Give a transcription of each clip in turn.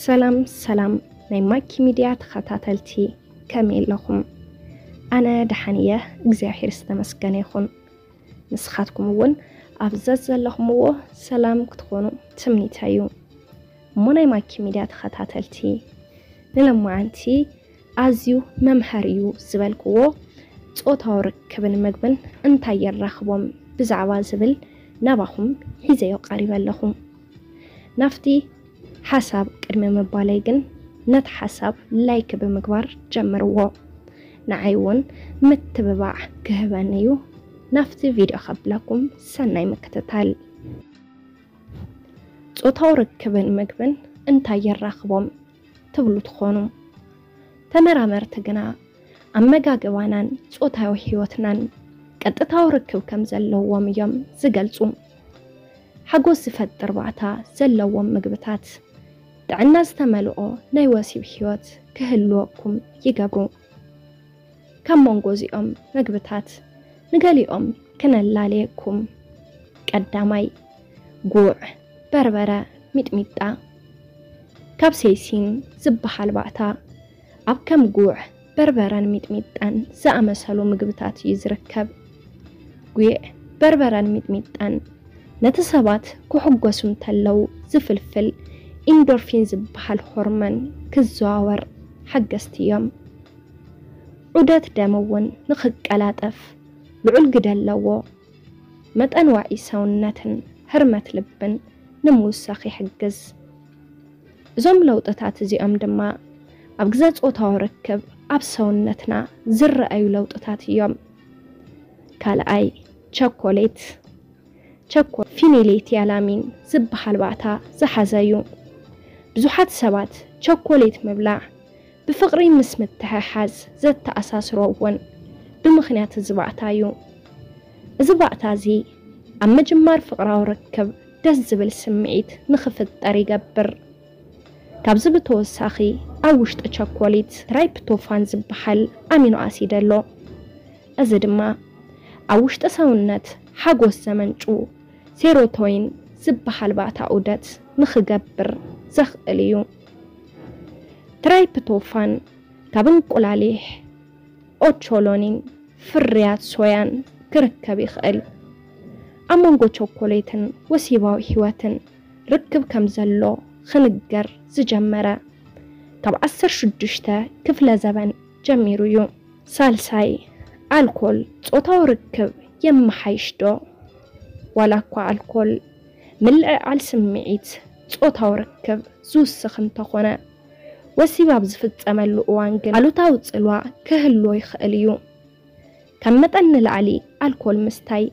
ሰላም ሰላም ናይ ማኪ ሚድያ ተኸታተልቲ፣ ከመይ ኣለኹም? ኣነ ደሓን እየ፣ እግዚኣብሔር ዝተመስገነ ይኹን። ንስኻትኩም እውን ኣብ ዘዘለኹምዎ ሰላም ክትኾኑ ትምኒተይ እዩ። እሞ ናይ ማኪ ሚድያ ተኸታተልቲ፣ ንሎማዓንቲ ኣዝዩ መምሃሪ እዩ ዝበልክዎ ጾታዊ ርክብን ምግብን እንታይ የራኽቦም ብዛዕባ ዝብል ናባኹም ሒዘዮ ቀሪበ ኣለኹ። ናብቲ ሓሳብ ቅድሚ ምባለይ ግን ነቲ ሓሳብ ላይክ ብምግባር ጀምርዎ። ንዓይ እውን ምትብባዕ ክህበኒ እዩ። ናብቲ ቪድዮ ከብለኩም ሰናይ ምክትታል። ጾታዊ ርክብን ምግብን እንታይ የራኽቦም ትብሉ ትኾኑ። ተመራመርቲ ግና ኣመጋግባናን ጾታዊ ህይወትናን ቀጥታዊ ርክብ ከም ዘለዎም እዮም ዝገልጹ። ሓጎስ ዝፈጥር ባእታ ዘለዎም ምግብታት ጥዕና ዝተመልኦ ናይ ወሲብ ህይወት ክህልወኩም ይገብሩ። ካብ መንጎ እዚኦም ምግብታት ንገሊኦም ክነላለየኩም። ቀዳማይ፣ ጉዕ፣ በርበረ፣ ሚጥሚጣ። ካብ ሴይሲን ዝበሃል ባእታ ኣብ ከም ጉዕ፣ በርበረን ሚጥሚጣን ዝኣመሰሉ ምግብታት እዩ ዝርከብ። ጉዕ፣ በርበረን ሚጥሚጣን ነቲ ሰባት ክሕጎሱ እንተለዉ ዝፍልፍል ኢንዶርፊን ዝበሃል ሆርሞን ክዘዋወር ሓገዝቲ እዮም። ዑደት ደም እውን ንኽቀላጠፍ ልዑል ግደ ኣለዎ። መጠን ዋዒ ሰውነትን ህርመት ልብን ንምውሳኽ ይሕግዝ። እዞም ለውጥታት እዚኦም ድማ ኣብ ግዘ ጾታዊ ርክብ ኣብ ሰውነትና ዝረኣዩ ለውጥታት እዮም። ካልኣይ፣ ቸኮሌት። ቸኮ ፊኒሌትያላሚን ዝበሃል ባእታ ዝሓዘ እዩ። ብዙሓት ሰባት ቸኮሌት ምብላዕ ብፍቕሪ ምስ ምትሕሓዝ ዘተኣሳስሮ እውን ብምኽንያት እዚ ባእታ እዩ። እዚ ባእታ እዚ ኣብ ምጅማር ፍቕራዊ ርክብ ደስ ዝብል ስምዒት ንኽፍጠር ይገብር። ካብዚ ብተወሳኺ ኣብ ውሽጢ ቸኮሌት ትራይፕቶፋን ዝበሃል ኣሚኖ ኣሲድ ኣሎ። እዚ ድማ ኣብ ውሽጢ ሰውነት ሓጎስ ዘመንጩ ሴሮቶይን ዝበሃል ባእታ ዑደት ንኽገብር ዘኽእል እዩ። ትራይፕቶፋን ካብ እንቁላሊሕ፣ ኦቾሎኒን ፍርያት ሶያን ክርከብ ይኽእል። ኣብ መንጎ ቸኮሌትን ወሲባዊ ህይወትን ርክብ ከም ዘሎ ክንገር ዝጀመረ ካብ ዓሰርተ ሽዱሽተ ክፍለ ዘበን ጀሚሩ እዩ። ሳልሳይ፣ ኣልኮል ጾታዊ ርክብ የመሓይሽ ዶ? ዋላ እኳ ኣልኮል ምልዕዓል ስምዒት ጾታዊ ርክብ ዝውስኽ እንተኾነ፣ ወሲብ ኣብ ዝፍጸመሉ እዋን ግን ኣሉታዊ ጽልዋ ክህልዎ ይኽእል እዩ። ካብ መጠን ንላዕሊ ኣልኮል ምስታይ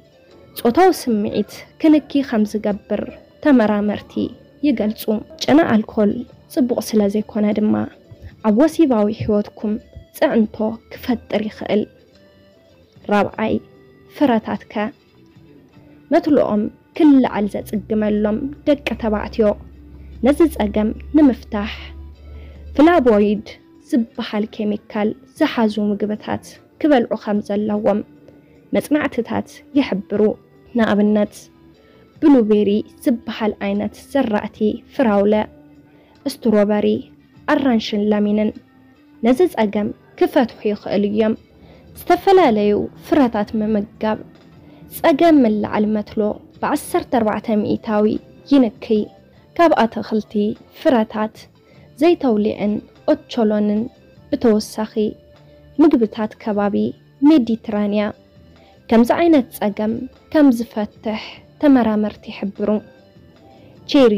ጾታዊ ስምዒት ክንኪ ከም ዝገብር ተመራመርቲ ይገልጹ። ጨና ኣልኮል ጽቡቕ ስለ ዘይኮነ ድማ ኣብ ወሲባዊ ህይወትኩም ጽዕንቶ ክፈጥር ይኽእል። ራብዓይ፣ ፍረታትከ? መትልኦም ክለዓል ዘጽግመሎም ደቂ ተባዕትዮ ነዚ ጸገም ንምፍታሕ ፍላቮይድ ዝበሃል ኬሚካል ዝሓዙ ምግብታት ክበልዑ ከም ዘለዎም መጽናዕትታት ይሕብሩ። ንኣብነት፣ ብሉቤሪ ዝበሃል ዓይነት ዘራእቲ ፍራውለ፣ ስትሮበሪ፣ ኣራንሽን ለሚንን ነዚ ጸገም ክፈትሑ ይኽእሉ እዮም። ዝተፈላለዩ ፍረታት ምምጋብ ጸገም ምልዓል መትሎ ብ ዓሰርተ ኣርባዕተ ሚእታዊ ይንክይ። ካብ ኣትኽልቲ፣ ፍረታት፣ ዘይተውሊዕን ኦቾሎንን ብተወሳኺ፣ ምግብታት ከባቢ ሜዲትራንያ ከምዚ ዓይነት ጸገም ከም ዝፈትሕ ተመራመርቲ ይሕብሩ። ቼሪ፣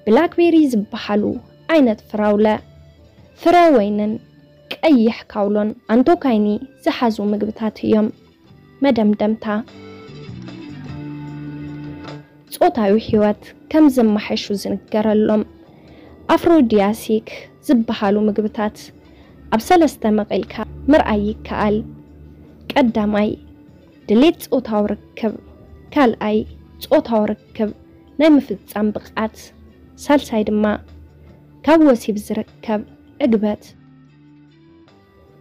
ብላክቤሪ ዝበሃሉ ዓይነት ፍራውለ፣ ፍረ ወይንን ቀይሕ ካውሎን ኣንቶካይኒ ዝሓዙ ምግብታት እዮም። መደምደምታ፣ ጾታዊ ህይወት ከም ዘመሓይሹ ዝንገረሎም ኣፍሮዲያሲክ ዝበሃሉ ምግብታት ኣብ ሰለስተ መቒልካ ምርኣይ ይከኣል። ቀዳማይ፣ ድሌት ጾታዊ ርክብ። ካልኣይ፣ ጾታዊ ርክብ ናይ ምፍጻም ብቕዓት። ሳልሳይ ድማ፣ ካብ ወሲብ ዝርከብ ዕግበት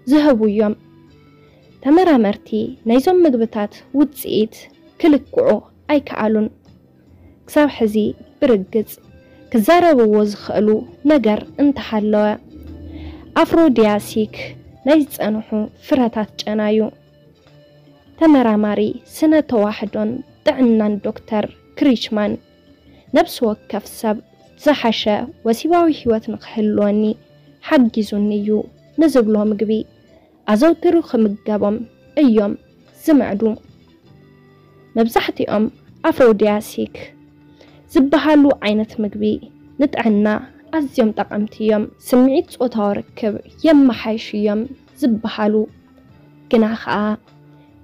ዝህቡ እዮም። ተመራመርቲ ናይዞም ምግብታት ውጽኢት ክልክዑ ኣይከኣሉን። ክሳብ ሕዚ ብርግጽ ክዛረብዎ ዝኽእሉ ነገር እንተሃለወ፣ ኣፍሮዲያሲክ ናይ ዝጸንሑ ፍረታት ጨና እዩ። ተመራማሪ ስነ ተዋህዶን ጥዕናን ዶክተር ክሪችማን፣ ነብሲ ወከፍ ሰብ ዝሓሸ ወሲባዊ ህይወት ንኽህልወኒ ሓጊዙኒ እዩ ንዝብሎ ምግቢ ኣዘውቲሩ ክምገቦም እዮም ዝምዕዱ። መብዛሕትኦም ኣፍሮዲያሲክ ዝበሃሉ ዓይነት ምግቢ ንጥዕና ኣዝዮም ጠቐምቲ እዮም። ስምዒት ጾታዊ ርክብ የመሓይሹ እዮም ዝበሃሉ ግና ኸኣ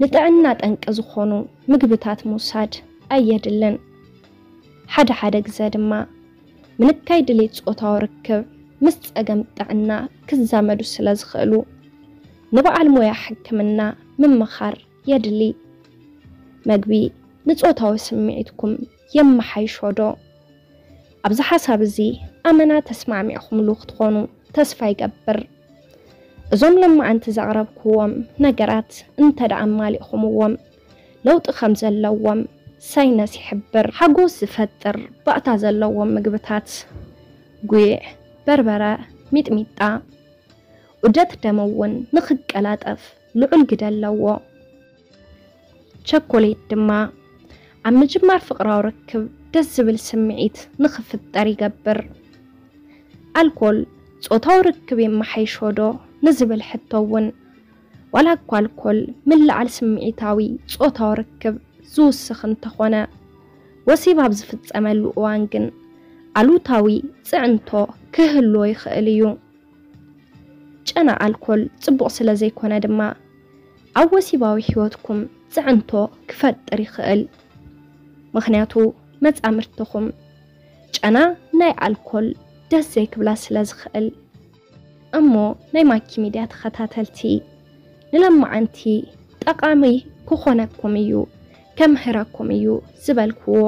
ንጥዕና ጠንቂ ዝኾኑ ምግብታት ምውሳድ ኣየድልን። ሓደ ሓደ ግዘ ድማ ምንካይ ድሌት ጾታዊ ርክብ ምስ ጸገም ጥዕና ክዛመዱ ስለ ዝኽእሉ ንበዓል ሞያ ሕክምና ምምኻር የድሊ። መግቢ ንጾታዊ ስምዒትኩም የመሓይሾ ዶ? ኣብዚ ሓሳብ እዚ ኣመና ተስማዕሚዕኹምሉ ክትኾኑ ተስፋ ይገብር። እዞም ሎማዓንቲ ዘቕረብክዎም ነገራት እንተ ደኣ ኣማሊእኹምዎም፣ ለውጢ ከም ዘለዎም ሳይነስ ይሕብር። ሓጎስ ዝፈጥር ባእታ ዘለዎም ምግብታት፣ ጉዕ፣ በርበረ፣ ሚጥሚጣ፣ ዑደት ደም እውን ንኽቀላጠፍ ልዑል ግደ ኣለዎ። ቸኮሌት ድማ ኣብ ምጅማር ፍቕራዊ ርክብ ደስ ዝብል ስምዒት ንኽፍጠር ይገብር። ኣልኮል ጾታዊ ርክብ የመሓይሾ ዶ ንዝብል ሕቶ እውን፣ ዋላ እኳ ኣልኮል ምልዓል ስምዒታዊ ጾታዊ ርክብ ዝውስኽ እንተኾነ፣ ወሲብ ኣብ ዝፍጸመሉ እዋን ግን ኣሉታዊ ጽዕንቶ ክህልዎ ይኽእል እዩ። ጨና ኣልኮል ጽቡቕ ስለ ዘይኮነ ድማ ኣብ ወሲባዊ ህይወትኩም ጽዕንቶ ክፈጥር ይኽእል። ምኽንያቱ መጻምድትኹም ጨና ናይ ኣልኮል ደስ ዘይክብላ ስለ ዝኽእል። እሞ ናይ ማኪ ሚድያ ተኸታተልቲ፣ ንለማዓንቲ ጠቓሚ ክኾነኩም እዩ፣ ከምህረኩም እዩ ዝበልክዎ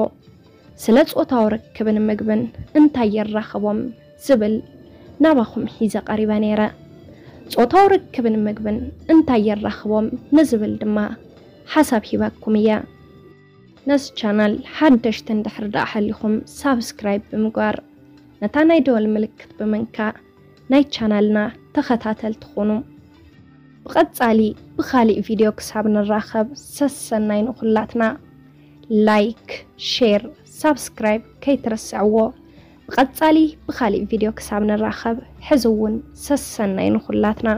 ስለ ጾታዊ ርክብን ምግብን እንታይ የራኽቦም ዝብል ናባኹም ሒዘ ቀሪበ ነይረ። ጾታዊ ርክብን ምግብን እንታይ የራኽቦም ንዝብል ድማ ሓሳብ ሂበኩም እየ። ነዚ ቻናል ሓደሽቲ እንድሕር ደኣ ሃሊኹም ሳብስክራይብ ብምግባር ነታ ናይ ደወል ምልክት ብምንካእ ናይ ቻናልና ተኸታተልቲ ኩኑ። ብቐጻሊ ብኻሊእ ቪድዮ ክሳብ ንራኸብ ሰሰናይ ንኹላትና። ላይክ፣ ሼር፣ ሳብስክራይብ ከይትረስዕዎ። ብቐጻሊ ብኻሊእ ቪድዮ ክሳብ ንራኸብ ሕዚ እውን ሰሰናይ ንኹላትና።